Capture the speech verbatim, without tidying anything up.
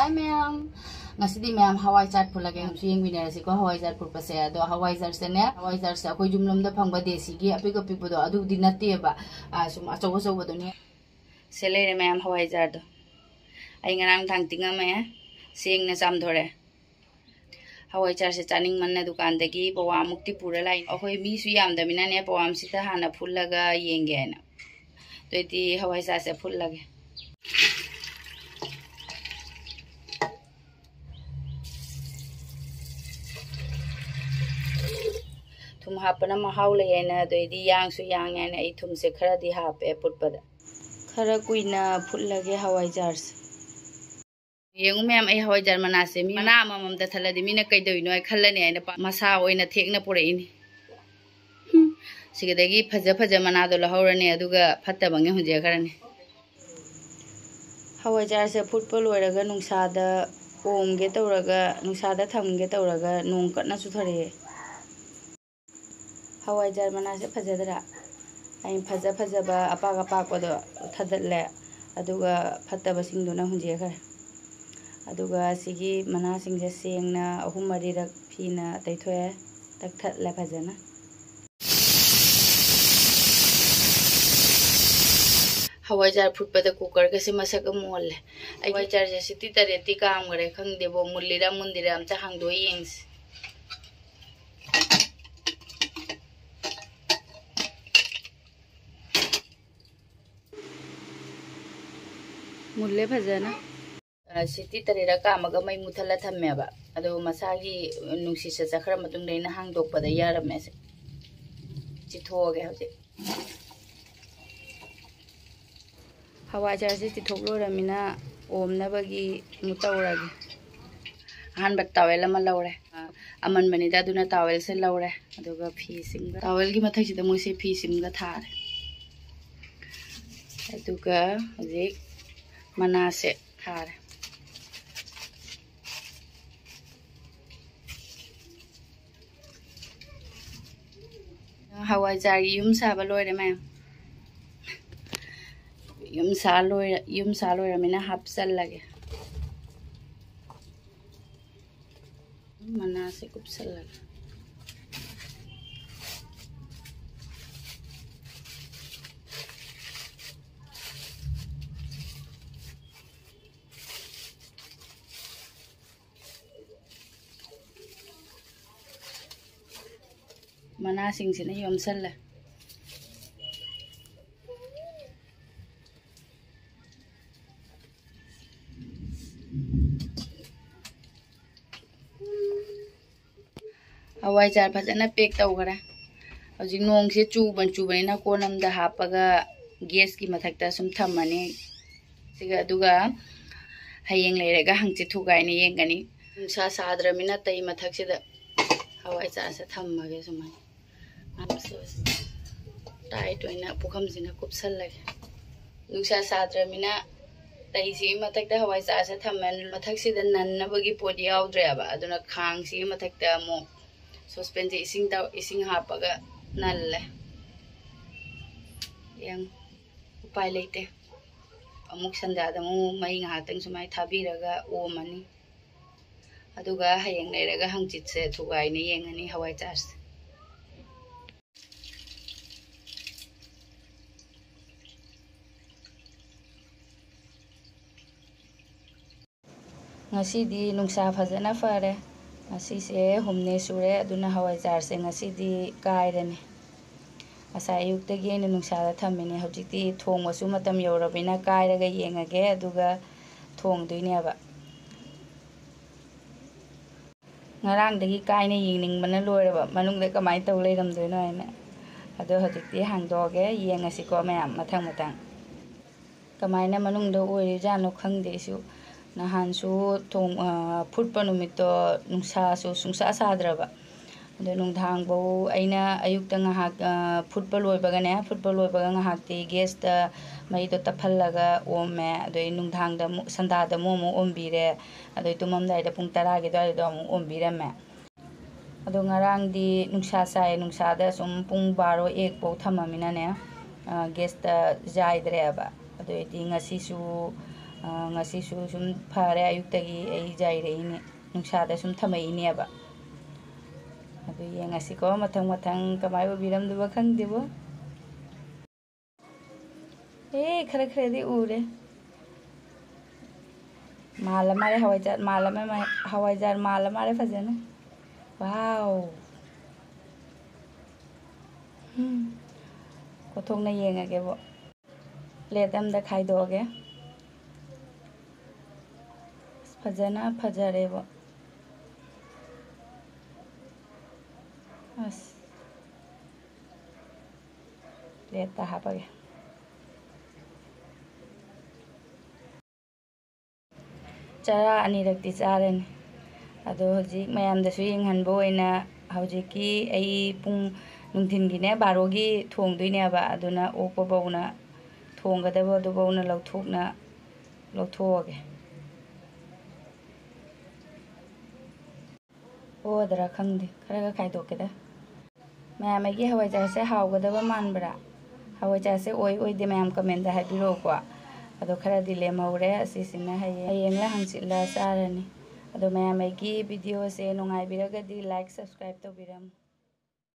ꯃꯌꯥꯝ, ꯉꯁꯤꯗꯤ ꯃꯌꯥꯝ ꯍꯋꯥꯏ ꯆꯥꯔ ꯐꯨꯠꯂꯒꯦ꯫ ꯃꯌꯥꯝꯁꯨ ꯌꯦꯡꯃꯤꯟꯅꯔꯁꯤꯀꯣ ꯍꯋꯥꯏ ꯆꯥꯔ ꯐꯨꯠꯄꯁꯦ꯫ ꯑꯗꯣ ꯍꯋꯥꯏ ꯆꯥꯔꯁꯦꯅꯦ, ꯍꯋꯥꯏ ꯆꯥꯔꯁꯦ ꯑꯩꯈꯣꯏ ꯌꯨꯝꯂꯣꯝꯗ ꯐꯪꯕ ꯗꯦꯁꯤꯒꯤ ꯑꯄꯤꯛ ꯑꯄꯤꯛꯄꯗꯣ ꯑꯗꯨꯕꯨꯗꯤ ꯅꯠꯇꯦꯕ꯫ ꯑꯥ, ꯁꯨꯝ ꯑꯆꯧ ꯑꯆꯧꯕꯗꯨꯅꯦ꯫ ꯁꯦ ꯂꯩꯔꯦ ꯃꯌꯥꯝ ꯍꯋꯥꯏ ꯆꯥꯔꯗꯣ꯫ ꯑꯩ ꯉꯔꯥꯡ ꯅꯨꯡꯗꯥꯡ ꯇꯤꯡꯉꯝꯃꯦ, ꯁꯦꯡꯅ ꯆꯥꯝꯊꯣꯔꯦ꯫ ꯍꯋꯥꯏ ꯆꯥꯔꯁꯦ ꯆꯥꯅꯤꯡꯃꯟꯅ ꯗꯨꯀꯥꯟꯗꯒꯤ ꯄꯋꯥꯃꯨꯛꯇꯤ ꯄꯨꯔ ꯂꯥꯛꯏ꯫ ꯑꯩꯈꯣꯏ ꯃꯤꯁꯨ ꯌꯥꯝꯗꯕꯅꯤꯅꯅꯦ, ꯄꯋꯥꯝꯁꯤꯗ ꯍꯥꯟꯅ ꯐꯨꯠꯂꯒ ꯌꯦꯡꯒꯦ ꯍꯥꯏꯅ꯫ ꯑꯗꯨꯑꯣꯏꯗꯤ ꯍꯋꯥꯏ ꯆꯥꯔꯁꯦ ꯐꯨꯠꯂꯒꯦ꯫ ꯊꯨꯝ ꯍꯥꯞꯄꯅ ꯃꯍꯥꯎ ꯂꯩ ꯍꯥꯏꯅ, ꯑꯗꯨꯑꯣꯏꯗꯤ ꯌꯥꯡꯁꯨ ꯌꯥꯡꯉꯦ ꯍꯥꯏꯅ ꯑꯩ ꯊꯨꯝꯁꯦ ꯈꯔꯗꯤ ꯍꯥꯞꯄꯦ ꯑꯐꯨꯠꯄꯗ꯫ ꯈꯔ ꯀꯨꯏꯅ ꯐꯨꯠꯂꯒꯦ ꯍꯋꯥꯏꯖꯥꯔꯁꯦ꯫ ꯌꯦꯡꯉꯨ ꯃꯌꯥꯝ, ꯑꯩ ꯍꯋꯥꯏꯖꯥꯔ ꯃꯅꯥꯁꯦ ꯃꯤ ꯃꯅꯥ ꯑꯃꯃꯝꯇ ꯊꯠꯂꯗꯤ ꯃꯤꯅ ꯀꯩꯗꯧꯔꯤꯅꯣ ꯍꯥꯏ ꯈꯜꯂꯅꯤ ꯍꯥꯏꯅ ꯄ-, ꯃꯁꯥ ꯑꯣꯏꯅ ꯊꯦꯛꯅ ꯄꯨꯔꯛꯏꯅꯤ꯫ ꯍꯨꯝ, ꯁꯤꯗꯒꯤ ꯐꯖ ꯐꯖ ꯃꯅꯥꯗꯣ ꯂꯧꯍꯧꯔꯅꯤ, ꯑꯗꯨꯒ ꯐꯠꯇꯕꯉꯩ ꯍꯨꯟꯖꯈ꯭ꯔꯅꯤ꯫ ꯍꯋꯥꯏꯖꯥꯔꯁꯦ ꯐꯨꯠꯄ ꯂꯣꯏꯔꯒ ꯅꯨꯡꯁꯥꯗ ꯑꯣꯝꯒꯦ ꯇꯧꯔꯒ, ꯅꯨꯡꯁꯥꯗ ꯊꯝꯒꯦ ꯇꯧꯔꯒ ꯅꯣꯡ ꯀꯟꯅ ꯆꯨꯊꯔꯛꯑꯦ꯫ ꯍꯋꯥꯏꯖꯥꯔ ꯃꯅꯥꯁꯦ ꯐꯖꯗ꯭ꯔꯥ? ꯑꯩꯅ ꯐꯖ ꯐꯖꯕ ꯑꯄꯥꯛ ꯑꯄꯥꯛꯄꯗꯣ ꯊꯗꯠꯂꯦ, ꯑꯗꯨꯒ ꯐꯠꯇꯕꯁꯤꯡꯗꯨꯅ ꯍꯨꯟꯖꯦꯛꯈ꯭ꯔꯦ꯫ ꯑꯗꯨꯒ ꯁꯤꯒꯤ ꯃꯅꯥꯁꯤꯡꯁꯦ ꯁꯦꯡꯅ ꯑꯍꯨꯝ ꯃꯔꯤꯔꯛ ꯐꯤꯅ ꯇꯩꯊꯣꯛꯑꯦ, ꯇꯛꯊꯠꯂꯦ ꯐꯖꯅ꯫ ꯍꯋꯥꯏꯖꯥꯔ ꯐꯨꯠꯄꯗ ꯀꯨꯀꯔꯒꯁꯦ ꯃꯁꯛ ꯑꯃ ꯑꯣꯜꯂꯦ꯫ ꯑꯩ ꯍꯋꯥꯏꯖꯥꯔꯁꯦ ꯁꯤꯇꯤ ꯇꯔꯦꯠꯇꯤ ꯀꯥꯝꯈ꯭ꯔꯦ, ꯈꯪꯗꯦꯕꯣ ꯃꯨꯜꯂꯤꯔꯥ ꯃꯨꯟꯗꯤꯔꯥ ꯑꯝꯇ ꯍꯥꯡꯗꯣꯛꯑ ꯌꯦꯡꯁꯤ꯫ ꯃꯨꯜꯂꯦ ꯐꯖꯅ꯫ ꯑ, ꯁꯤꯇꯤ ꯇꯔꯦꯠꯔꯛ ꯀꯥꯝꯃꯒ ꯃꯩ ꯃꯨꯊꯠꯂ ꯊꯝꯃꯦꯕ꯫ ꯑꯗꯣ ꯃꯁꯥꯒꯤ ꯅꯨꯡꯁꯤꯠꯁꯦ ꯆꯠꯈ꯭ꯔ ꯃꯇꯨꯡꯗ ꯑꯩꯅ ꯍꯥꯡꯗꯣꯛꯄꯗ ꯌꯥꯔꯝꯃꯦ꯫ ꯁꯦ ꯆꯤꯊꯣꯛꯑꯒꯦ ꯍꯧꯖꯤꯛ꯫ ꯍꯋꯥꯏꯖꯥꯔꯁꯦ ꯆꯤꯊꯣꯛ ꯂꯣꯏꯔꯃꯤꯅ ꯑꯣꯝꯅꯕꯒꯤ ꯑꯃꯨꯛ ꯇꯧꯔꯒꯦ꯫ ꯑꯍꯥꯟꯕ ꯇꯥꯋꯦꯜ ꯑꯃ ꯂꯧꯔꯦ꯫ ꯑ, ꯑꯃꯟꯕꯅꯤꯗ, ꯑꯗꯨꯅ ꯇꯥꯋꯦꯜꯁꯦ ꯂꯧꯔꯦ꯫ ꯑꯗꯨꯒ ꯐꯤꯁꯤꯡꯒ, ꯇꯥꯋꯦꯜꯒꯤ ꯃꯊꯛꯁꯤꯗ ꯃꯣꯏꯁꯦ ꯐꯤꯁꯤꯡꯒ ꯊꯥꯔꯦ꯫ ꯑꯗꯨꯒ ꯍꯧꯖꯤꯛ ꯃꯅꯥꯁꯦ ꯊꯥꯔꯦ꯫ ꯍꯋꯥꯏꯖꯥꯔꯒꯤ ꯌꯨꯝ ꯁꯥꯕ ꯂꯣꯏꯔꯦ ꯃꯌꯥꯝ꯫ ꯌꯨꯝ ꯁꯥ ꯂꯣꯏꯔ-, ꯌꯨꯝ ꯁꯥ ꯂꯣꯏꯔꯃꯤꯅ ꯍꯥꯞꯆꯜꯂꯒꯦ꯫ ꯃꯅꯥꯁꯦ ꯀꯨꯞꯁꯜꯂꯒ꯫ ꯃꯅꯥꯁꯤꯡꯁꯤꯅ ꯌꯣꯝꯁꯜꯂꯦ꯫ ꯍꯋꯥꯏꯖꯥꯔ ꯐꯖꯅ ꯄꯦꯛ ꯇꯧꯈꯔꯦ꯫ ꯍꯧꯖꯤꯛ ꯅꯣꯡꯁꯦ ꯆꯨꯕ ꯆꯨꯕꯅꯤꯅ ꯀꯣꯟ ꯑꯃꯗ ꯍꯥꯞꯄꯒ ꯒꯦꯁꯀꯤ ꯃꯊꯛꯇ ꯁꯨꯝ ꯊꯝꯃꯅꯤ꯫ ꯁꯤꯒ ꯑꯗꯨꯒ ꯍꯌꯦꯡ ꯂꯩꯔꯒ ꯍꯪꯆꯤꯠ ꯊꯨꯒꯥꯏꯅ ꯌꯦꯡꯒꯅꯤ꯫ ꯅꯨꯡꯁꯥ ꯁꯥꯗ꯭ꯔꯃꯤꯅ ꯇꯩ ꯃꯊꯛꯁꯤꯗ ꯍꯋꯥꯏꯖꯥꯔꯁꯦ ꯊꯝꯃꯒꯦ ꯁꯨꯃꯥꯏꯅ꯫ ꯇꯥꯏꯠ ꯑꯣꯏꯅ ꯄꯨꯈꯝꯁꯤꯅ ꯀꯨꯞꯁꯜꯂꯒꯦ꯫ ꯅꯨꯡꯁꯥ ꯁꯥꯗ꯭ꯔꯃꯤꯅ ꯇꯩꯁꯤꯒꯤ ꯃꯊꯛꯇ ꯍꯋꯥꯏꯖꯥꯔꯁꯦ ꯊꯝꯃꯦ꯫ ꯃꯊꯛꯁꯤꯗ ꯅꯟꯅꯕꯒꯤ ꯄꯣꯠ ꯌꯥꯎꯗ꯭ꯔꯦꯕ, ꯑꯗꯨꯅ ꯈꯥꯡꯁꯤꯒꯤ ꯃꯊꯛꯇ ꯑꯃꯨꯛ ꯁꯣꯁꯄꯦꯟꯁꯦ ꯏꯁꯤꯡ ꯇꯧ-, ꯏꯁꯤꯡ ꯍꯥꯞꯄꯒ ꯅꯜꯂꯦ꯫ ꯌꯦꯡ, ꯎꯄꯥꯏ ꯂꯩꯇꯦ꯫ ꯑꯃꯨꯛ ꯁꯟꯗꯥꯗ ꯑꯃꯨꯛ ꯃꯩ ꯉꯥꯏꯍꯥꯛꯇꯪ ꯁꯨꯃꯥꯏꯅ ꯊꯥꯕꯤꯔꯒ ꯑꯣꯝꯃꯅꯤ꯫ ꯑꯗꯨꯒ ꯍꯌꯦꯡ ꯂꯩꯔꯒ ꯍꯪꯆꯤꯠꯁꯦ ꯊꯨꯒꯥꯏꯅ ꯌꯦꯡꯉꯅꯤ ꯍꯋꯥꯏꯖꯥꯔꯁꯦ꯫ ꯉꯁꯤꯗꯤ ꯅꯨꯡꯁꯥ ꯐꯖꯅ ꯐꯔꯦ꯫ ꯉꯁꯤꯁꯦ ꯍꯨꯝꯅꯤ ꯁꯨꯔꯦ, ꯑꯗꯨꯅ ꯍꯋꯥꯏꯖꯥꯔꯁꯦ ꯉꯁꯤꯗꯤ ꯀꯥꯏꯔꯅꯤ꯫ ꯉꯁꯥꯏ ꯑꯌꯨꯛꯇꯒꯤ ꯑꯩꯅ ꯅꯨꯡꯁꯥꯗ ꯊꯝꯃꯤꯅꯦ꯫ ꯍꯧꯖꯤꯛꯇꯤ ꯊꯣꯡꯕꯁꯨ ꯃꯇꯝ ꯌꯧꯔꯕꯅꯤꯅ ꯀꯥꯏꯔꯒ ꯌꯦꯡꯉꯒꯦ, ꯑꯗꯨꯒ ꯊꯣꯡꯗꯣꯏꯅꯦꯕ꯫ ꯉꯔꯥꯡꯗꯒꯤ ꯀꯥꯏꯅ ꯌꯦꯡꯅꯤꯡꯕꯅ ꯂꯣꯏꯔꯕ, ꯃꯅꯨꯡꯗ ꯀꯃꯥꯏꯅ ꯇꯧ ꯂꯩꯔꯝꯗꯣꯏꯅꯣ ꯍꯥꯏꯅ꯫ ꯑꯗꯣ ꯍꯧꯖꯤꯛꯇꯤ ꯍꯥꯡꯗꯣꯛꯑꯒꯦ, ꯌꯦꯡꯉꯁꯤꯀꯣ ꯃꯌꯥꯝ, ꯃꯊꯪ ꯃꯊꯪ꯫ ꯀꯃꯥꯏꯅ ꯃꯅꯨꯡꯗ ꯑꯣꯏꯔꯤꯖꯥꯠꯅꯣ ꯈꯪꯗꯦ ꯑꯩꯁꯨ꯫ ꯅꯍꯥꯟꯁꯨ ꯊꯣꯡ-, ꯑ, ꯐꯨꯠꯄ ꯅꯨꯃꯤꯠꯇꯣ ꯅꯨꯡꯁꯥꯁꯨ ꯁꯨꯡꯁꯥ ꯁꯥꯗ꯭ꯔꯕ꯫ ꯑꯗꯣ ꯅꯨꯡꯗꯥꯡꯐꯧ ꯑꯩꯅ ꯑꯌꯨꯛꯇ ꯉꯥꯏꯍꯥꯛ, ꯑ, ꯐꯨꯠꯄ ꯂꯣꯏꯕꯒꯅꯦ, ꯐꯨꯠꯄ ꯂꯣꯏꯕꯒ ꯉꯥꯏꯍꯥꯛꯇꯤ ꯒꯦꯁꯇ ꯃꯩꯗꯣ ꯇꯞꯍꯜꯂꯒ ꯑꯣꯝꯃꯦ꯫ ꯑꯗꯩ ꯅꯨꯡꯗꯥꯡꯗ ꯑꯃꯨꯛ, ꯁꯟꯗꯥꯗ ꯑꯃꯨꯛ, ꯑꯃꯨꯛ ꯑꯣꯝꯕꯤꯔꯦ꯫ ꯑꯗꯩ ꯇꯨꯝꯃꯝꯗꯥꯏꯗ ꯄꯨꯡ ꯇꯔꯥꯒꯤ ꯑꯗꯨꯋꯥꯏꯗꯨꯗ ꯑꯃꯨꯛ ꯑꯣꯝꯕꯤꯔꯝꯃꯦ꯫ ꯑꯗꯣ ꯉꯔꯥꯡꯗꯤ ꯅꯨꯡꯁꯥ ꯁꯥꯏ, ꯅꯨꯡꯁꯥꯗ ꯁꯨꯝ ꯄꯨꯡ ꯕꯥꯔꯣ ꯑꯦꯛꯐꯧ ꯊꯝꯃꯃꯤꯅꯅꯦ, ꯑ, ꯒꯦꯁꯇ ꯌꯥꯏꯗ꯭ꯔꯦꯕ꯫ ꯑꯗꯨ ꯑꯣꯏꯗꯤ ꯉꯁꯤꯁꯨ, ꯑ, ꯉꯁꯤꯁꯨ ꯁꯨꯝ ꯐꯔꯦ, ꯑꯌꯨꯛꯇꯒꯤ ꯑꯩ ꯌꯥꯏꯔꯛꯏꯅꯦ꯫ ꯅꯨꯡꯁꯥꯗ ꯁꯨꯝ ꯊꯝꯃꯛꯏꯅꯦꯕ꯫ ꯑꯗꯨ ꯌꯦꯡꯉꯁꯤꯀꯣ, ꯃꯊꯪ ꯃꯊꯪ ꯀꯃꯥꯏ ꯑꯣꯏꯕꯤꯔꯝꯗꯣꯏꯕ ꯈꯪꯗꯦꯕꯣ꯫ ꯑꯦ, ꯈꯔ ꯈꯔꯗꯤ ꯎꯔꯦ꯫ ꯃꯥꯜꯂ ꯃꯥꯜꯂꯦ, ꯍꯋꯥꯏꯖꯥꯔ ꯃꯥꯜꯂ ꯃꯥꯜꯂꯦ, ꯍꯋꯥꯏꯖꯥꯔ ꯃꯥꯜꯂ ꯃꯥꯜꯂꯦ ꯐꯖꯅ꯫ ꯋꯥꯎ! ꯎꯝ꯫ ꯀꯣꯊꯣꯛꯅ ꯌꯦꯡꯉꯒꯦꯕꯣ꯫ ꯄ꯭ꯂꯦꯠ ꯑꯝꯗ ꯈꯥꯏꯗꯣꯛꯑꯒꯦ꯫ ꯑꯁ, ꯐꯖꯅ ꯐꯖꯔꯦꯕꯣ꯫ ꯑꯁ꯫ ꯄ꯭ꯂꯦꯠꯇ ꯍꯥꯞꯄꯒꯦ꯫ ꯆꯔꯥ ꯑꯅꯤꯔꯛꯇꯤ ꯆꯥꯔꯅꯤ꯫ ꯑꯗꯣ ꯍꯧꯖꯤꯛ ꯃꯌꯥꯝꯗꯁꯨ ꯌꯦꯡꯍꯟꯕ ꯑꯣꯏꯅ ꯍꯧꯖꯤꯛꯀꯤ ꯑꯩ ꯄꯨꯡ, ꯅꯨꯡꯊꯤꯟꯒꯤꯅꯦ, ꯕꯥꯔꯣꯒꯤ ꯊꯣꯡꯗꯣꯏꯅꯦꯕ꯫ ꯑꯗꯨꯅ ꯑꯣꯛꯄ ꯐꯥꯎꯅ, ꯊꯣꯡꯒꯗꯕ ꯑꯗꯨ ꯐꯥꯎꯅ ꯂꯧꯊꯣꯛꯅ, ꯂꯧꯊꯣꯛꯑꯒꯦ꯫ ꯑꯣꯗ꯭ꯔꯥ ꯈꯪꯗꯦ, ꯈꯔꯒ ꯈꯥꯏꯗꯣꯛꯀꯦꯗ꯫ ꯃꯌꯥꯝ, ꯑꯩꯒꯤ ꯍꯋꯥꯏꯖꯥꯔꯁꯦ ꯍꯥꯎꯒꯗꯕ ꯃꯥꯟꯕ꯭ꯔꯥ? ꯍꯋꯥꯏꯖꯥꯔꯁꯦ ꯑꯣꯏ ꯑꯣꯏꯗꯦ ꯃꯌꯥꯝ ꯀꯃꯦꯟꯗ ꯍꯥꯏꯕꯤꯔꯛꯎꯀꯣ꯫ ꯑꯗꯣ ꯈꯔꯗꯤ ꯂꯦꯝꯍꯧꯔꯦ, ꯑꯁꯤꯁꯤꯅ ꯍꯌꯦꯡ, ꯍꯌꯦꯡꯂ ꯍꯪꯆꯤꯠꯂ ꯆꯥꯔꯅꯤ꯫ ꯑꯗꯣ ꯃꯌꯥꯝ, ꯑꯩꯒꯤ ꯚꯤꯗꯤꯑꯣꯁꯦ ꯅꯨꯡꯉꯥꯏꯕꯤꯔꯒꯗꯤ like, subscribe ꯇꯧꯕꯤꯔꯝꯃꯨ꯫